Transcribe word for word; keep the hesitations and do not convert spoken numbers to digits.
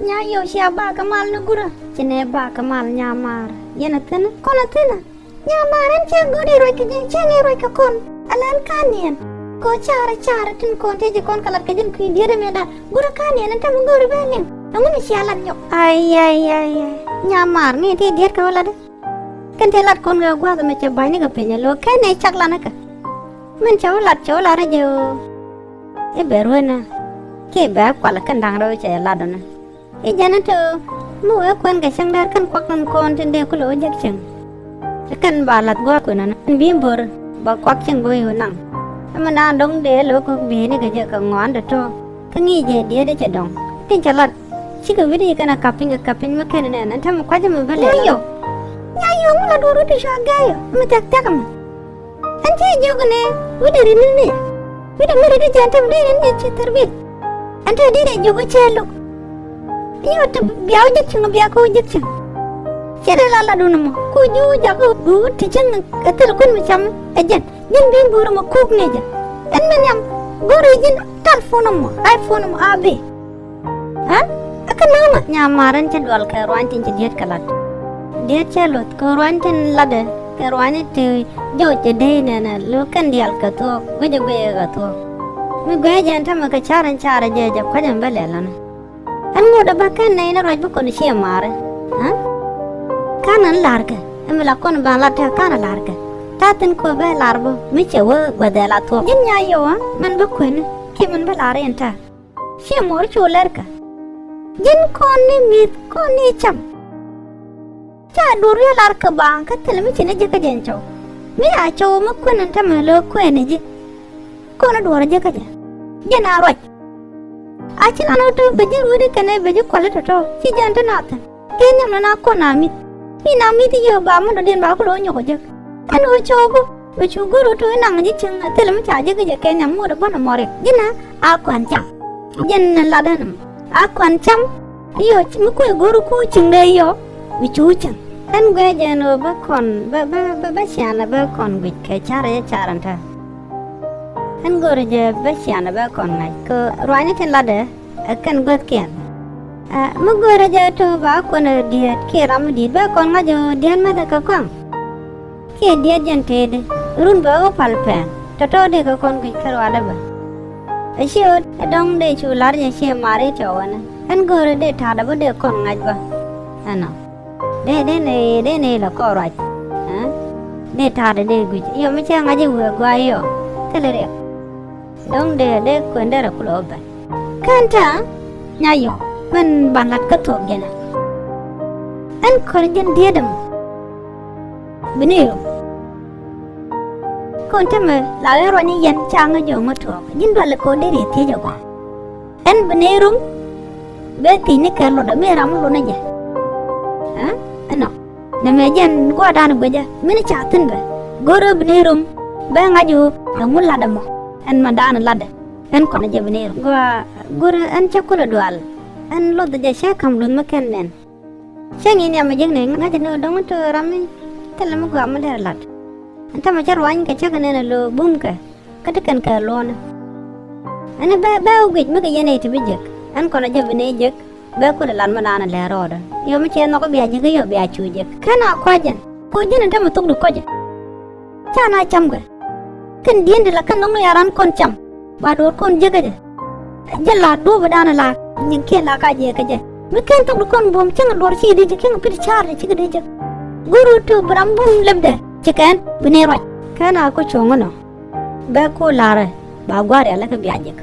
Nya yio̱w cia bakɛ mal ni gurä. Ci nɛ bakɛ mal nyamaar. Yɛn a thi̱n kɔn a thi̱n a. Nyamaar ɛn cɛ go̱o̱r i̱ ruac kɛ jɛ, cɛ ni ruac kɛ kɔn. Ala ɛn ka̱n niɛn. Kɛ ɣöö carɛ carɛ tin kɔn tëë ji̱ kɔn kɛ lat kɛ ji̱n kui̱ diet ɛmɛ da̱t. Gurä ka̱n niɛn ɛn tämɛ go̱o̱ri bɛ liŋ. Ɛŋu ni cia lat nyɔk. Ay, ay, ay, ay. Nyamaar ni ti diet kɛ wä lat. Kɛn tëë lat kɔn kɛ gua̱a̱th ɛmɛ cɛ ba̱ny ni kɛ piny ɛ lo̱ kɛn ɛ cak lat ni kɛ. Min cɛ wä lat cɛ wä lat rɛy jɛ ɣöö i̱ bɛ rueetnä. Kiɛ bɛ kual kɛn da̱ŋ rɛw cɛ lat ɔnä. I̱ jɛn ɛ te ɣöö mi wee kuɛn kɛ cäŋ dɛr kɛn kuak kɛn kɔn tin dee kulɛ wä jek cäŋ. Ɛ kɛn ba lath gua̱a̱th kuënä ni ɛn bi bo̱r ba kuak cäŋ bä wee naŋ. Ɛmɛ naan dɔ̱ŋ dee lo̱k kɛ bieyni kɛ jɛ kɛ ŋɔaandɛ tɔ̱. Kä ŋi̱i̱c jɛ diet cɛ dɔ̱ŋ tin cɛ lat. Cikɛ wi̱cdɛ kɛn a kap piny kɛ kap piny mi kɛn nɛn ɛn täämɛ kua̱cä mi bä lɛl. Nya yio̱w. Nya yio̱w mi la duɔ̱ɔ̱r wi̱cdɛ cua gɛɛyɔ mi thia̱k thia̱k ɛmɛ. Ɛn cä jiök ni wi̱cdɛ ri ni ni. Wi̱cdɛ mi ri ni jɛ ɛn täämɛ dee ri ni jɛ ci thärbit. Ɛn te dee rɛ jiök cɛ lo̱k. I̱ wä te bia wä jek cieŋ bia kä wä jek cieŋ. Cɛ dee la latdun ɛmɔ ku ji̱ wä jakä wä ti cieŋ ɛ thil kuän mi cam ɛ jɛn. Ji̱n bi buur ɛmɔ kuk ni jɛ. Ɛn mi nhiam go̱o̱ri ji̱n telephone ɛmɔ, iPhone ɛmɔ a bi. Ɛ kä naaŋ ɛ nyamaar ɛn cä dual kɛ ruany tin ci diet kɛ lat. Diet cɛ luth kɛ ruany tin latdɛ kɛ ruany ti jɔw cɛ dee nɛnɛ lo kɛn dial kɛ thuɔɔk guicɛ guicɛ kɛ thuɔɔk. Mi guicɛ jɛ ɛn tämɛ kɛ car ɛn car ɛ jɛ jɛ kuecɛ mi bä lɛl ɛn. Ɛn ŋot ɛ bä kɛn nɛy ni ruac bi kɔn ciɛ maarɛ. Ɛ ka̱n ɛn la̱rkɛ ɛn mi la kɔn ban lat tɛk ka̱n ɛ la̱rkɛ. Ta̱a̱ thi̱n kɔ bɛ lar bä mi cɛ wä guäthɛ la thuɔɔk ji̱n nya yio̱w ɛ mɛn bä kuëni kiɛ mɛn bä lar in ta̱a̱. Ciɛ muɔr cu lɛr kä. Ji̱n kɔn ni mi̱th kɔn ni cam. Ca duɔr wi̱i̱ lar kä baaŋ kä thilɛ mi ci ni ji̱ kä jɛ cɔw. Mi a cɔw mi kuɛn in tämɛ lo̱o̱ kuɛn ni ji̱. Kɔn duɔr ji̱ kä jɛ. Jɛn a ruac. A ci lan wä to̱o̱k bɛ ji̱ ruuti kɛnɛ bɛ ji̱ kuali tɔ̱tɔ̱ ci jɛn ti nath thi̱n. Kɛ nhiam ni na kɔn a mi̱th. I̱ na mi̱th i̱ yio̱w ba mi dɔ̱diɛn ba ku lo̱o̱ nyɔk ɔ jek. Ɛn ɣöö cɔwku bɛ cu go̱r ɣöö to̱ i̱ naŋ ji̱ cieŋ thilɛ mi ca jek i̱ jɛ kɛ nhiam ŋot ɛ bän ɛ mɔrik ji̱n ɛ a kuan cam. Jɛn ɛ lat ɛn ɛmɔ a kuan cam. I̱ yio̱w mi kuec go̱r ku cieŋ dee yio̱w bi cu cieŋ. Ɛn guiɛ jɛn ɣöö bä kɔn bä bä bä bä cian ɛ bä kɔn guic kɛ car ɛ car ɛn tɛ. Ɛn go̱r jɛ bä cian ɛ bä kɔn ŋa̱c kɛ ruanyni tin latdɛ. Ɛ kɛn guäthkiɛn. Ɛ mi go̱o̱rä jɛ to̱ ba kuɔn ɛ diet kiɛ ram mi di̱i̱t bɛ kɔn ŋa̱c ɛ diet mɛth ɛ kɛ kɔaŋ. Kiɛ diet jɛn tëëdi run bɛ wä pal pɛn tɔ̱tɔ̱ dee kɛ kɔn guic kä ruaadä bä. Ɛ ciɛ ɣöö ɛ dɔ̱ŋ dee cu la̱r jɛ ciɛ ma̱a̱r i̱ tiɔw ɛnɛ ɛn go̱o̱rä dee ta̱a̱dä bä dee kɔn ŋa̱c bä. Ɛnɔ dee dee nɛ dee nɛ lɛ kɔn ruac. Ɛ dee ta̱a̱dä dee guic yɔ mi cɛ ŋa̱c i̱ wee gua̱a̱c yɔ thilɛ riɛk. Dɔ̱ŋ dee dee kuɛn derɛ kulɛ wä ben. Kɛn tɛ̈ nya yɔ̱ min ban lat kä thuɔ̱k jɛn ɛ. Ɛn kɔn ji̱n diet ɛmɔ bi ni rom. Kɔn täämɛ la ɣän ruany yɛn ca ŋä jɔ̱ɔ̱ŋ ŋä tuɔɔk ji̱n dualɛ kɔn dee riɛ thiec ɛ gɔaa. Ɛn bi ni rom. Bɛ thiec ni kɛ luɔtdä mi ram mi luɔt ni jɛ. Ɛ ɛnɔ. Nɛmɛ jɛn gua̱a̱rdan guecä min ca thi̱n bɛ go̱rä bi ni rom. Bɛ ŋa̱c ɣöö ɛŋu latdɛ mɔ ɛn ma da̱a̱n latdɛ. Ɛn kɔn jɛ bi ni rom gɔaa go̱rä ɛn cä kulɛ dual. Ɛn luɔth jɛ cä ka̱m luth mi kɛn nɛn. Cä ŋi̱i̱n yam mi jiäkni ŋa̱c ni ɣöö dɔ̱ŋ tö ram mi thilɛ mi gɔaa mi derɛ lat. Ɛn täämɛ cä ruany kɛ cä kɛ nɛn ɛ lo̱o̱ bumkɛ. Kä ti kɛn kɛ luɔ̱nä. Ɛn bɛ bɛ wä guic mi kɛ yɛn ɛ ti bi jek ɛn kɔn a jɛ bi ni jek. Bɛ kulɛ lat mi naan lɛ rɔɔdä yɔ mi cɛ nhɔk bia jek yɔ bia cu jek kɛn a kua̱c jɛn. Ku ji̱n in te mi thok di kɔcɛ. Ca na cam kɛ kɛn di̱endi la kɛn nhɔk ni a ran kɔn cam. Ba duɔ̱ɔ̱r kɔn jek kä jɛ. Jɛ la duɔ̱ɔ̱p dan la nyin kiɛ la ka jɛ kä jɛ. Mi kɛn thok di kɔn buɔ̱m cäŋ duɔ̱ɔ̱r ci di jɛ kiɛ ŋa pit ca̱a̱r di ci kɛ di jek. Go̱r wä tu bi ram bum lepdɛ ci kɛn bi ni ruac kɛn a ku cuɔ̱ŋ inɔ. Bɛ ku la̱rɛ ba gua̱a̱r rialɛ kä bia jek.